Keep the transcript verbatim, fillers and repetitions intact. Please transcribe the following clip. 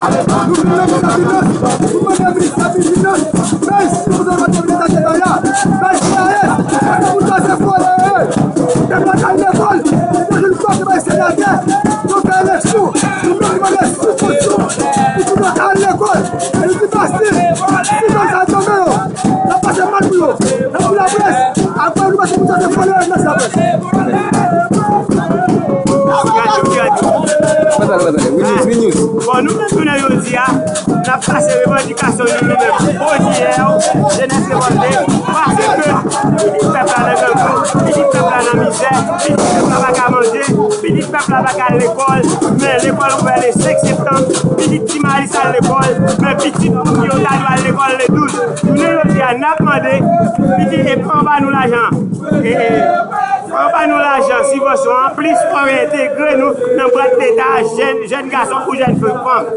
Nou vin nan minis finans, nou mande minis la vin finans, men si nou bezwen mande minis la te la, men si la ye, pou sa se fò la ye, pèp la ka al lekòl, nou vin fòse bay senatè, nou fè eleksyon, nou menm mande sibvansyon, pou timoun yo ka al lekòl, e nou di pase, si nou sa tonbe yo, n ap pase mal pou yo, n ap pou laprès, apre nou pase pou sa se fò la ye, mèsi laprès. Bon, nou menm jounen jodi a, n ap pase revandikasyon nou, nou menm. Ojiyè, jenès revòlte, paske pitit pèp la nan grangou, pitit pèp la nan mizè, pitit pèp la pa ka manje, pitit pèp la pa ka al lekòl, men lekòl ouvè le senk septanm, pitit Ti Malis al lekòl, men pitit moun ki yo ta dwe al lekòl le douz. Jounen jodi a, n ap mande, pitit, e pa anba nou lajan. E, e, Fò yo ba nou lajan sibvansyon an, plis fò yo entegre nou nan bwat leta, jèn, jèn gason kou jèn fanm.